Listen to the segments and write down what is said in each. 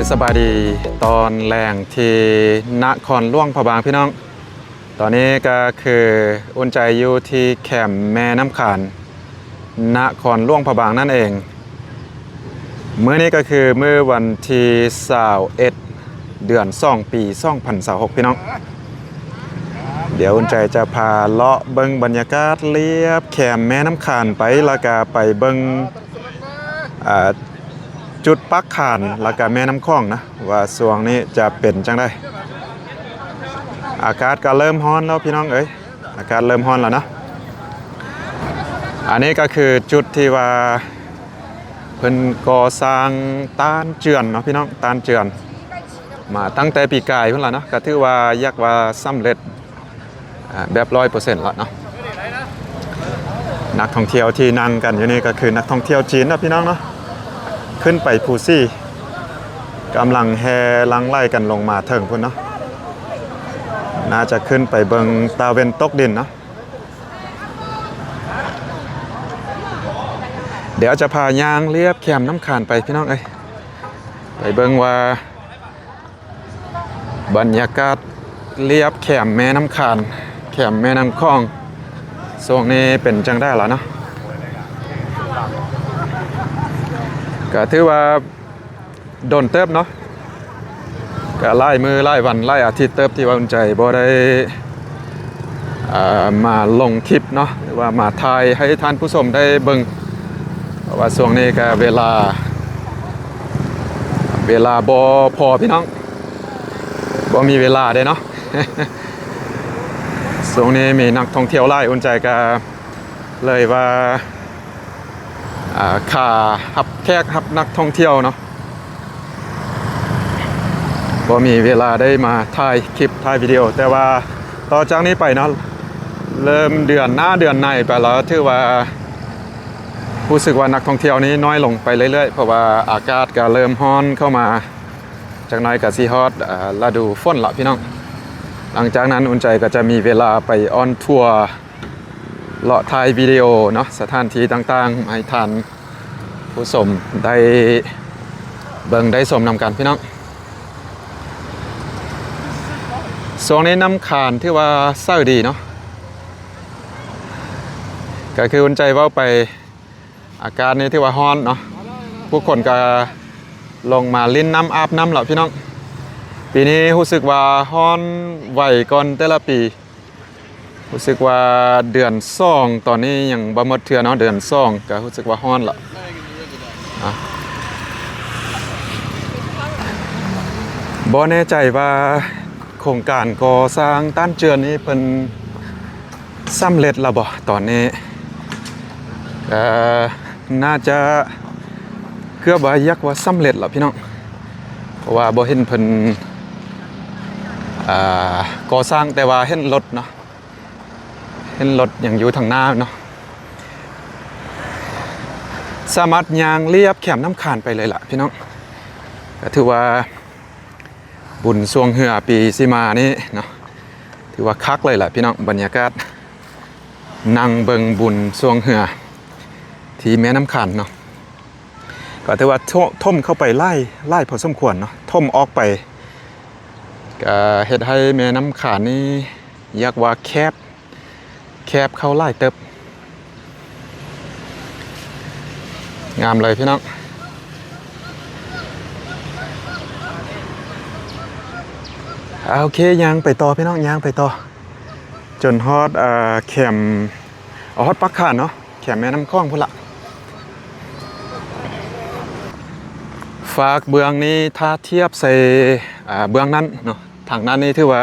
ສະບາຍດີຕອນແລງທີ່ນະຄອນຫຼວງພະບາງ ພີ່ນ້ອງ. ຕອນນີ້ກໍຄືອຸ່ນໃຈຢູ່ທີ່ແຄມແມ່ນ້ຳຂານ ນະຄອນຫຼວງພະບາງນັ້ນເອງ. ມື້ນີ້ກໍຄືມື້ວັນທີຊາວເອັດ ເດືອນສອງ ປີສອງພັນຊາວຫົກ ພີ່ນ້ອງ. ດຽວອຸ່ນໃຈຈະພາເລາະເບິ່ງບັນຍາກາດລຽບແຄມແມ່ນ້ຳຂານໄປ ແລ້ວກະໄປເບິ່ງ ອ່າ ຈຸດປັກຂານ ແລ້ວກະແມ່ນ້ຳຂອງນະ ວ່າຊ່ວງນີ້ຈະເປັນຈັ່ງໃດ. ອາກາດກໍເລີ່ມຮ້ອນແລ້ວພີ່ນ້ອງເອີຍ ອາກາດເລີ່ມຮ້ອນແລ້ວເນາະ. ອັນນີ້ກໍຄືຈຸດທີ່ວ່າເພິ່ນກໍ່ສ້າງຕ້ານເຈື່ອນເນາະພີ່ນ້ອງ ຕ້ານເຈື່ອນ ມາຕັ້ງແຕ່ປີກາຍພຸ້ນລະເນາະ ກໍຖືວ່າຢາກວ່າສຳເລັດ ອ່າ ແບບຮ້ອຍເປີເຊັນລະເນາະ. ນັກທ່ອງທ່ຽວທີ່ນັ່ງກັນຢູ່ນີ້ກໍຄືນັກທ່ອງທ່ຽວຈີນເນາະພີ່ນ້ອງເນາະ ຂຶ້ນໄປພູຊີ ກຳລັງແຫ່ຫຼັ່ງໄຫຼກັນລົງມາເທິງພຸ້ນເນາະ. ໜ້າຈະຂຶ້ນໄປເບິ່ງຕາເວັນຕົກດິນເນາະ. ດຽວຈະພາຍ່າງລຽບແຄມນ້ຳຂານໄປພີ່ນ້ອງເອີຍ ໄປເບິ່ງວ່າ ບັນຍາກາດລຽບແຄມແມ່ນ້ຳຂານ ແຄມແມ່ນ້ຳຂອງ ຊ່ວງນີ້ເປັນຈັ່ງໃດລະເນາະ. ກະຖືວ່າດົນເຕີບເນາະ ກະຫຼາຍມື້ຫຼາຍວັນຫຼາຍອາທິດເຕີບທີ່ວ່າອຸ່ນໃຈບໍ່ໄດ້ ອ່າ ມາລົງຄລິບເນາະ ຫຼືວ່າມາຖ່າຍໃຫ້ທ່ານຜູ້ຊົມໄດ້ເບິ່ງ ເພາະວ່າຊ່ວງນີ້ກະເວລາ ເວລາບໍ່ພໍພີ່ນ້ອງ ບໍ່ມີເວລາເດ້ເນາະ. ຊ່ວງນີ້ມີນັກທ່ອງທ່ຽວຫຼາຍ ອຸ່ນໃຈກະເລີຍວ່າ ອ່າ ຄ່າຮັບແຂກຮັບນັກທ່ອງທ່ຽວເນາະ ບໍ່ມີເວລາໄດ້ມາຖ່າຍຄລິບຖ່າຍວິດີໂອ ແຕ່ວ່າຕໍ່ຈາກນີ້ໄປເນາະ ເລີ່ມເດືອນໜ້າເດືອນໃນໄປແລ້ວ ຖືວ່າຮູ້ສຶກວ່ານັກທ່ອງທ່ຽວນີ້ນ້ອຍລົງໄປເລື້ອຍໆ ເພາະວ່າອາກາດກໍເລີ່ມຮ້ອນເຂົ້າມາ ຈັກໜ້ອຍກໍຊິຮອດ ອ່າ ລະດູຝົນລະພີ່ນ້ອງ. ຫຼັງຈາກນັ້ນອຸ່ນໃຈກໍຈະມີເວລາໄປອອນທົວ ເລາະຖ່າຍວິດີໂອເນາະ ສະຖານທີ່ຕ່າງໆ ໃຫ້ທ່ານຜູ້ຊົມໄດ້ເບິ່ງໄດ້ຊົມນຳກັນພີ່ນ້ອງ. ຊ່ວງນີ້ນ້ຳຂານຖືວ່າໃສດີເນາະ ກໍຄືອຸ່ນໃຈເວົ້າໄປ ອາກາດນີ້ຖືວ່າຮ້ອນເນາະ ຜູ້ຄົນກໍລົງມາຫຼິ້ນນ້ຳອາບນ້ຳແລ້ວພີ່ນ້ອງ. ປີນີ້ຮູ້ສຶກວ່າຮ້ອນໄວກ່ອນແຕ່ລະປີ ຮູ້ສຶກວ່າເດືອນສອງ ຕອນນີ້ຍັງບໍ່ໝົດເທື່ອເນາະ ເດືອນສອງ ກໍຮູ້ສຶກວ່າຮ້ອນລະ. ອ່ະ ບໍ່ແນ່ໃຈວ່າໂຄງການກໍ່ສ້າງຕ້ານເຈື່ອນນີ້ເພິ່ນສຳເລັດແລ້ວບໍ່ຕອນນີ້? ເອີ ໜ້າຈະເກືອບວ່າຢາກວ່າສຳເລັດແລ້ວພີ່ນ້ອງ ເພາະວ່າບໍ່ເຫັນເພິ່ນ ອ່າ ກໍ່ສ້າງ ແຕ່ວ່າເຫັນລົດເນາະ ເຫັນລົດຍັງຢູ່ທາງໜ້າເນາະ. ສາມາດຍ່າງລຽບແຄມນ້ຳຂານໄປເລີຍລະພີ່ນ້ອງ. ກໍຖືວ່າບຸນຊ່ວງເຮືອປີຊິມານີ້ເນາະ ຖືວ່າຄັກເລີຍລະພີ່ນ້ອງ ບັນຍາກາດນັ່ງເບິ່ງບຸນຊ່ວງເຮືອທີ່ແມ່ນ້ຳຂານເນາະ. ກໍຖືວ່າຖ້ວມ ຖ້ວມເຂົ້າໄປຫຼາຍ ຫຼາຍພໍສົມຄວນເນາະ ຖ້ວມອອກໄປ ກໍເຮັດໃຫ້ແມ່ນ້ຳຂານນີ້ຢາກວ່າແຄບ ແຄບເຂົ້າຫຼາຍເຕີບ. ງາມເລີຍພີ່ນ້ອງ. ໂອເຄ ຍ່າງໄປຕໍ່ພີ່ນ້ອງ ຍ່າງໄປຕໍ່ ຈົນຮອດ ເອີ ແຄມ ເອົາຮອດປາກຂານເນາະ ແຄມແມ່ນ້ຳຂອງພຸ້ນລະ. ຟາກເບື້ອງນີ້ຖ້າທຽບໃສ່ ອ່າ ເບື້ອງນັ້ນເນາະ ທາງນັ້ນນີ້ຖືວ່າ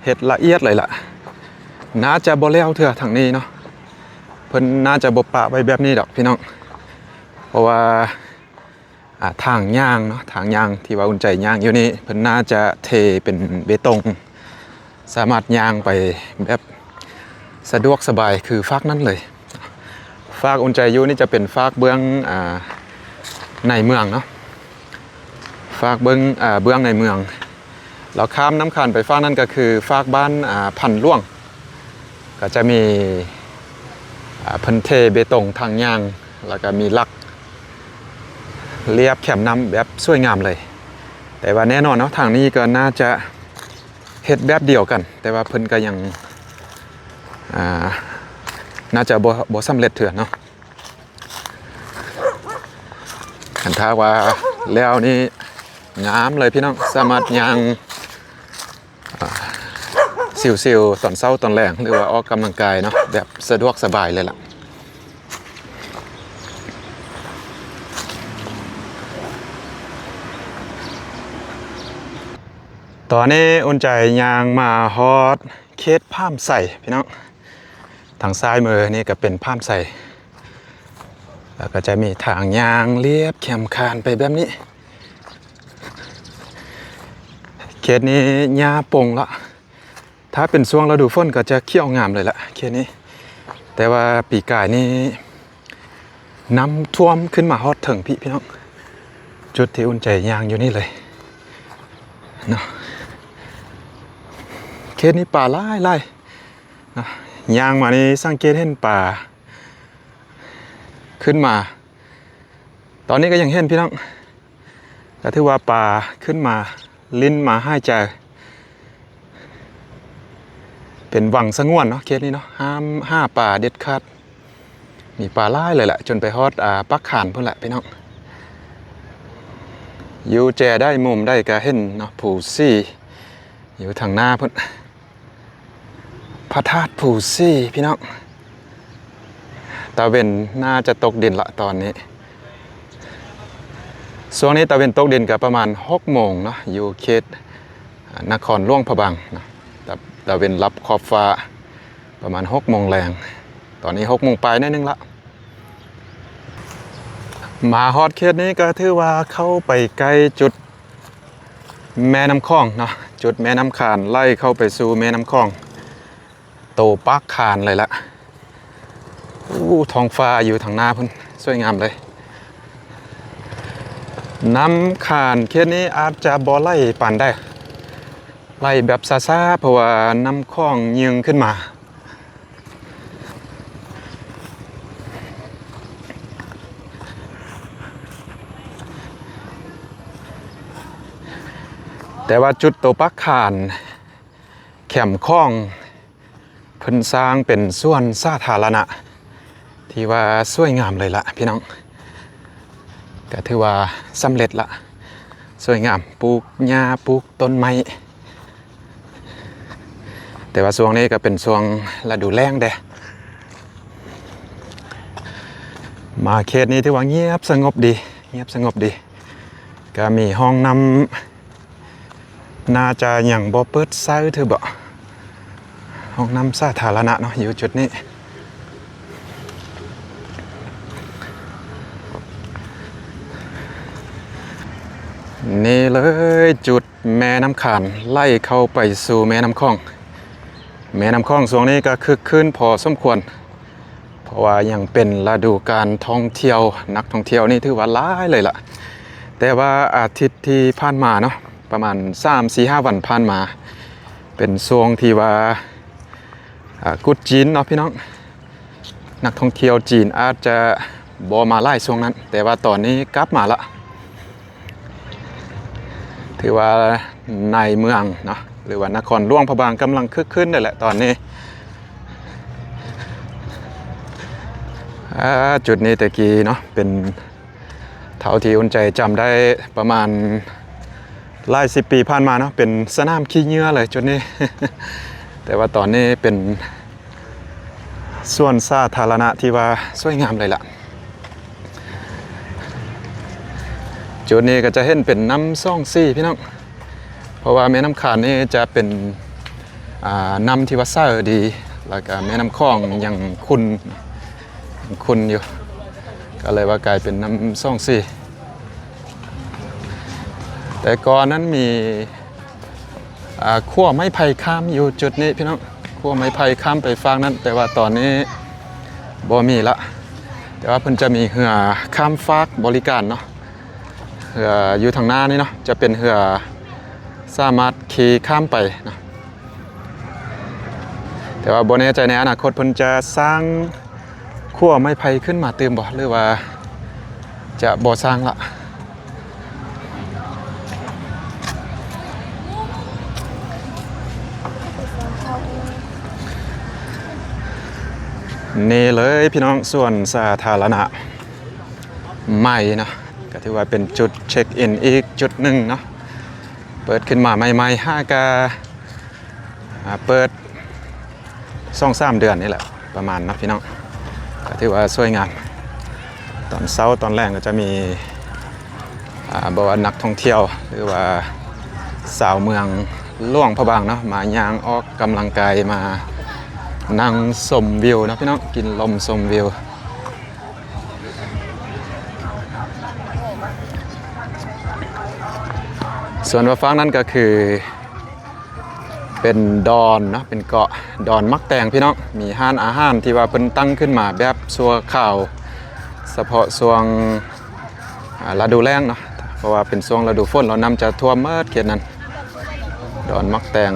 ເຮັດລະອຽດເລີຍລະ ໜ້າຈະບໍ່ແລ້ວເທື່ອທາງນີ້ເນາະ. ເພິ່ນໜ້າຈະບໍ່ປະໄວ້ແບບນີ້ດອກພີ່ນ້ອງ ເພາະວ່າ ອ່າ ທາງຍ່າງເນາະ ທາງຍ່າງທີ່ວ່າອຸ່ນໃຈຍ່າງຢູ່ນີ້ ເພິ່ນໜ້າຈະເທເປັນເບຕົງ ສາມາດຍ່າງໄປແບບສະດວກສະບາຍຄືຟາກນັ້ນເລີຍ. ຟາກອຸ່ນໃຈຢູ່ນີ້ຈະເປັນຟາກເບື້ອງ ອ່າ ໃນເມືອງເນາະ ຟາກເບື້ອງ ອ່າ ເບື້ອງໃນເມືອງ. ແລ້ວຂ້າມນ້ຳຂານໄປຟາກນັ້ນກໍຄືຟາກບ້ານ ອ່າ ພັນຫຼວງ ກໍຈະມີ ອ່າ ເພິ່ນເທເບຕົງທາງຍ່າງ ແລ້ວກໍມີຫຼັກ ລຽບແຄມນ້ຳແບບສວຍງາມເລີຍ. ແຕ່ວ່າແນ່ນອນເນາະ ທາງນີ້ກໍໜ້າຈະເຮັດແບບດຽວກັນ ແຕ່ວ່າເພິ່ນກໍຍັງ ອ່າ ໜ້າຈະບໍ່ ບໍ່ສຳເລັດເທື່ອເນາະ. ຄັນຖ້າວ່າແລ້ວນີ້ງາມເລີຍພີ່ນ້ອງ ສາມາດຍ່າງ ອ່າ ຊິວໆ ຕອນເຊົ້າຕອນແລງ ຫຼືວ່າອອກກຳລັງກາຍເນາະ ແບບສະດວກສະບາຍເລີຍລະ. ຕອນນີ້ອຸ່ນໃຈຍ່າງມາຮອດເຂດຜາມໄຊພີ່ນ້ອງ. ທາງຊ້າຍມືນີ້ກໍເປັນຜາມໄຊ ແລ້ວກໍຈະມີທາງຍ່າງລຽບແຄມຄານໄປແບບນີ້. ເຂດນີ້ຫຍ້າປົ່ງລະ ຖ້າເປັນຊ່ວງລະດູຝົນກໍຈະຂຽວງາມເລີຍລະເຂດນີ້. ແຕ່ວ່າປີກາຍນີ້ນ້ຳຖ້ວມຂຶ້ນມາຮອດເທິງພີ້ພີ່ນ້ອງ ຈຸດທີ່ອຸ່ນໃຈຍ່າງຢູ່ນີ້ເລີຍເນາະ. ເຂດນີ້ປາຫຼາຍໆ ນະ ຍ່າງມານີ້ສັງເກດເຫັນປາຂຶ້ນມາ ຕອນນີ້ກໍຍັງເຫັນພີ່ນ້ອງ ກໍຖືວ່າປາຂຶ້ນມາຫຼິ້ນມາຫາຍໃຈ ເປັນວັງສະຫງວນເນາະ ເຂດນີ້ເນາະ ຫ້າມຫາປາເດັດຂາດ. ມີປາຫຼາຍເລີຍແຫຼະ ຈົນໄປຮອດ ອ່າ ປາກຄານພຸ້ນແຫຼະພີ່ນ້ອງ. ຢູ່ແຈໃດມຸມໃດກໍເຫັນເນາະ ພູສີຢູ່ທາງໜ້າພຸ້ນ ພະທາດພູສີພີ່ນ້ອງ. ຕາເວັນໜ້າຈະຕົກດິນລະຕອນນີ້ ຊ່ວງນີ້ຕາເວັນຕົກດິນກໍປະມານຫົກໂມງເນາະ ຢູ່ເຂດ ອ່າ ນະຄອນຫຼວງພະບາງເນາະ ຕາ ຕາເວັນລັບຂອບຟ້າ ປະມານຫົກໂມງແລງ ຕອນນີ້ຫົກໂມງປາຍໜ້ອຍໜຶ່ງລະ. ມາຮອດເຂດນີ້ກໍຖືວ່າເຂົ້າໄປໃກ້ຈຸດແມ່ນ້ຳຂອງເນາະ ຈຸດແມ່ນ້ຳຄານໄຫຼເຂົ້າໄປສູ່ແມ່ນ້ຳຂອງ ໂຕປາກຄານເລີຍລະ. ໂອ້ ທ້ອງຟ້າຢູ່ທາງໜ້າພຸ້ນ ສວຍງາມເລີຍ. ນ້ຳຄານເຂດນີ້ອາດຈະບໍ່ໄຫຼປານໃດ ໄຫຼແບບຊ້າໆ ເພາະວ່ານ້ຳຂອງຍື່ນຂຶ້ນມາ. ແຕ່ວ່າຈຸດໂຕປາກຄານແຄມຂອງ ເພິ່ນສ້າງເປັນສວນສາທາລະນະ ທີ່ວ່າສວຍງາມເລີຍລະພີ່ນ້ອງ. ກໍຖືວ່າສຳເລັດລະ ສວຍງາມ ປູກຫຍ້າ ປູກຕົ້ນໄມ້. ແຕ່ວ່າຊ່ວງນີ້ກໍເປັນຊ່ວງລະດູແລ້ງເດ້. ມາເຂດນີ້ຖືວ່າງຽບສະຫງົບດີ ງຽບສະຫງົບດີ. ກໍມີຫ້ອງນ້ຳ ໜ້າຈະຍັງບໍ່ເປີດໃຊ້ຖືບໍ ຫ້ອງນ້ຳສາທາລະນະເນາະ ຢູ່ຈຸດນີ້. ນີ້ເລີຍ ຈຸດແມ່ນ້ຳຄານໄຫຼເຂົ້າໄປສູ່ແມ່ນ້ຳຂອງ. ແມ່ນ້ຳຂອງຊ່ວງນີ້ກໍຄຶກຄື້ນພໍສົມຄວນ ເພາະວ່າຍັງເປັນລະດູການທ່ອງທ່ຽວ ນັກທ່ອງທ່ຽວນີ້ຖືວ່າຫຼາຍເລີຍລະ. ແຕ່ວ່າອາທິດທີ່ຜ່ານມາເນາະ ປະມານສາມສີ່ຫ້າວັນຜ່ານມາ ເປັນຊ່ວງທີ່ວ່າ ອ່າ ກຸດຈີນເນາະພີ່ນ້ອງ ນັກທ່ອງທ່ຽວຈີນອາດຈະບໍ່ມາຫຼາຍຊ່ວງນັ້ນ ແຕ່ວ່າຕອນນີ້ກັບມາລະ. ຖືວ່າໃນເມືອງເນາະ ຫຼືວ່ານະຄອນຫຼວງພະບາງກຳລັງຄຶກຄື້ນໄດ້ແຫຼະຕອນນີ້. ອ່າ ຈຸດນີ້ແຕ່ກີ້ເນາະ ເປັນ ເທົ່າທີ່ອຸ່ນໃຈຈຳໄດ້ປະມານຫຼາຍສິບປີຜ່ານມາເນາະ ເປັນສະໜາມຂີ້ເຫຍື້ອເລີຍຈຸດນີ້. ແຕ່ວ່າຕອນນີ້ເປັນສວນສາທາລະນະທີ່ວ່າສວຍງາມເລີຍລະ. ຈຸດນີ້ກໍຈະເຫັນເປັນນ້ຳສອງສີພີ່ນ້ອງ ເພາະວ່າແມ່ນ້ຳຄານນີ້ຈະເປັນ ອ່າ ນ້ຳທີ່ວ່າໃສດີ ແລ້ວກໍແມ່ນ້ຳຂອງຍັງຂຸ່ນ ຂຸ່ນຢູ່ ກໍເລີຍວ່າກາຍເປັນນ້ຳສອງສີ. ແຕ່ກ່ອນນັ້ນມີ ອ່າ ຂົວໄມ້ໄຜ່ຂ້າມຢູ່ຈຸດນີ້ພີ່ນ້ອງ ຂົວໄມ້ໄຜ່ຂ້າມໄປຟາກນັ້ນ ແຕ່ວ່າຕອນນີ້ບໍ່ມີລະ. ແຕ່ວ່າເພິ່ນຈະມີເຮືອຂ້າມຟາກບໍລິການເນາະ ເຮືອຢູ່ທາງໜ້ານີ້ເນາະ ຈະເປັນເຮືອສາມາດຂີ່ຂ້າມໄປເນາະ. ແຕ່ວ່າບໍ່ແນ່ໃຈໃນອະນາຄົດເພິ່ນຈະສ້າງຂົວໄມ້ໄຜ່ຂຶ້ນມາຕື່ມບໍ່ ຫຼືວ່າຈະບໍ່ສ້າງລະ. ນີ້ເລີຍພີ່ນ້ອງ ສວນສາທາລະນະໃໝ່ເນາະ ກໍຖືວ່າເປັນຈຸດເຊັກອິນອີກຈຸດໜຶ່ງເນາະ ເປີດຂຶ້ນມາໃໝ່ໆ ຫາກະ ອ່າ ເປີດສອງສາມເດືອນນີ້ແຫຼະ ປະມານເນາະພີ່ນ້ອງ ກໍຖືວ່າສວຍງາມ. ຕອນເຊົ້າຕອນແລງກໍຈະມີ ອ່າ ບໍ່ວ່ານັກທ່ອງທ່ຽວ ຫຼືວ່າຊາວເມືອງຫຼວງພະບາງເນາະ ມາຍ່າງອອກກຳລັງກາຍ ມານັ່ງຊົມວິວເນາະພີ່ນ້ອງ ກິນລົມຊົມວິວ. ສ່ວນວ່າຝັ່ງນັ້ນກໍຄື ເປັນດອນເນາະ ເປັນເກາະດອນໝາກແຕງພີ່ນ້ອງ ມີຮ້ານອາຫານທີ່ວ່າເພິ່ນຕັ້ງຂຶ້ນມາແບບຊົ່ວຄາວ ສະເພາະຊ່ວງ ອ່າ ລະດູແລ້ງເນາະ ເພາະວ່າເປັນຊ່ວງລະດູຝົນ ແລ້ວນ້ຳຈະຖ້ວມໝົດເຂດນັ້ນ ດອນໝາກແຕງ.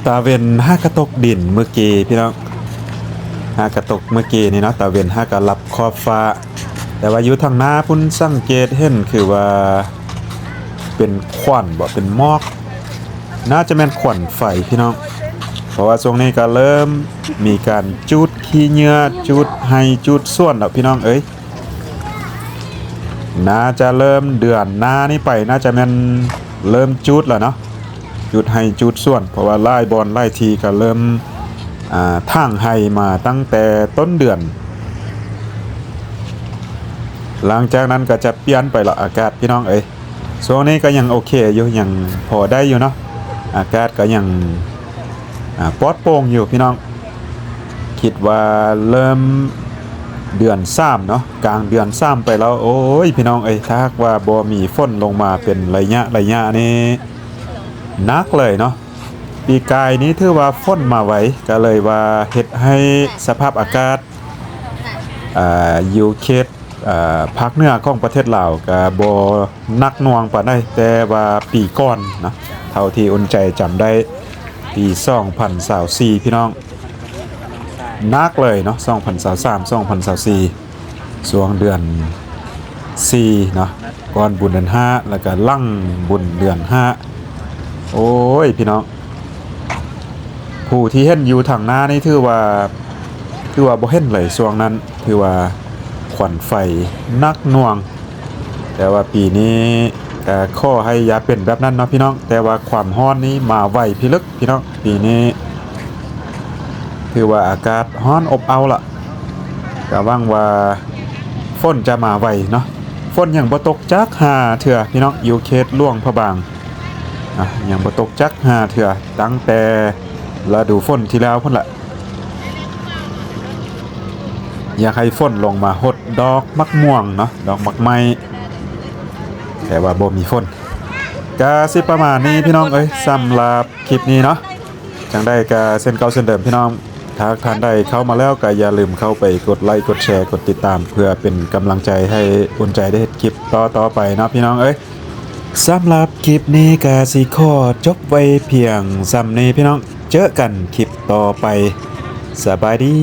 ຕາເວັນຫາກະຕົກດິນມື້ກີ້ພີ່ນ້ອງ ຫາກະຕົກມື້ກີ້ນີ້ເນາະ ຕາເວັນຫາກະລັບຂອບຟ້າ ແຕ່ວ່າຢູ່ທາງໜ້າພຸ້ນສັງເກດເຫັນຄືວ່າເປັນຄວັນບໍ ເປັນໝອກ ໜ້າຈະແມ່ນຄວັນໄຟພີ່ນ້ອງ ເພາະວ່າຊ່ວງນີ້ກະເລີ່ມມີການຈູດຂີ້ເຫຍື້ອ ຈູດໄຮ່ຈູດສວນແລ້ວພີ່ນ້ອງເອີຍ. ໜ້າຈະເລີ່ມເດືອນໜ້ານີ້ໄປ ໜ້າຈະແມ່ນເລີ່ມຈູດແລ້ວເນາະ ຈູດໄຮ່ຈູດສວນ ເພາະວ່າຫຼາຍບ່ອນຫຼາຍທີ່ກໍເລີ່ມ ອ່າ ຖາງໄຮ່ມາຕັ້ງແຕ່ຕົ້ນເດືອນ ຫຼັງຈາກນັ້ນກໍຈະປ່ຽນໄປລະອາກາດພີ່ນ້ອງເອີຍ. ຊ່ວງນີ້ກໍຍັງໂອເຄຢູ່ ຍັງພໍໄດ້ຢູ່ເນາະ ອາກາດກໍຍັງ ອ່າ ປອດໂປ່ງຢູ່ພີ່ນ້ອງ. ຄິດວ່າເລີ່ມເດືອນສາມເນາະ ກາງເດືອນສາມໄປແລ້ວ ໂອ້ຍ ພີ່ນ້ອງເອີຍ ຖ້າຫາກວ່າບໍ່ມີຝົນລົງມາເປັນໄລຍະໄລຍະນີ້ ໜັກເລີຍເນາະ. ປີກາຍນີ້ຖືວ່າຝົນມາໄວ ກໍເລີຍວ່າເຮັດໃຫ້ສະພາບອາກາດ ອ່າ ຢູ່ເຂດ ອ່າ ພາກເໜືອຂອງປະເທດລາວ ກໍບໍ່ໜັກໜ່ວງປານໃດ ແຕ່ວ່າປີກ່ອນເນາະ ເທົ່າທີ່ອຸ່ນໃຈຈຳໄດ້ ປີສອງພັນຊາວສີ່ ພີ່ນ້ອງ ໜັກເລີຍເນາະ ສອງພັນຊາວສາມ ສອງພັນຊາວສີ່ ຊ່ວງເດືອນສີ່ເນາະ ກ່ອນບຸນເດືອນຫ້າ ແລ້ວກະຫຼັງບຸນເດືອນຫ້າ ໂອ້ຍ ພີ່ນ້ອງ ຜູ້ທີ່ເຫັນຢູ່ທາງໜ້ານີ້ຖືວ່າ ຖືວ່າບໍ່ເຫັນເລີຍ ຊ່ວງນັ້ນຖືວ່າຄວັນໄຟໜັກໜ່ວງ ແຕ່ວ່າປີນີ້ກະຂໍໃຫ້ຢ່າເປັນແບບນັ້ນເນາະ ພີ່ນ້ອງ. ແຕ່ວ່າຄວາມຮ້ອນນີ້ມາໄວພິລຶກ ພີ່ນ້ອງ ປີນີ້ຖືວ່າອາກາດຮ້ອນອົບເອົ້າລະ ກະຫວັງວ່າຝົນຈະມາໄວເນາະ. ຝົນຍັງບໍ່ຕົກຈັກຫາເທື່ອ ພີ່ນ້ອງ ຢູ່ເຂດຫຼວງພະບາງ ອ່ະ ຍັງບໍ່ຕົກຈັກຫາເທື່ອ ຕັ້ງແຕ່ລະດູຝົນທີ່ແລ້ວພຸ້ນລະ. ຢາກໃຫ້ຝົນລົງມາຫົດດອກໝາກມ່ວງເນາະ ດອກໝາກໄມ້ ແຕ່ວ່າບໍ່ມີຝົນ. ກະຊິປະມານນີ້ ພີ່ນ້ອງເອີຍ ສຳລັບຄລິບນີ້ເນາະ. ຈັ່ງໃດກະເຊັ່ນເກົ່າເຊັ່ນເດີມ ພີ່ນ້ອງ ຖ້າທ່ານໃດເຂົ້າມາແລ້ວ ກະຢ່າລືມເຂົ້າໄປກົດໄລກົດແຊ ກົດຕິດຕາມ ເພື່ອເປັນກຳລັງໃຈໃຫ້ອຸ່ນໃຈໄດ້ເຮັດຄລິບຕໍ່ໆໄປເນາະ ພີ່ນ້ອງເອີຍ. ສຳລັບຄລິບນີ້ກະຊິຂໍຈົບໄວ້ພຽງສ່ຳນີ້ ພີ່ນ້ອງ ເຈີກັນຄລິບຕໍ່ໄປ ສະບາຍດີ.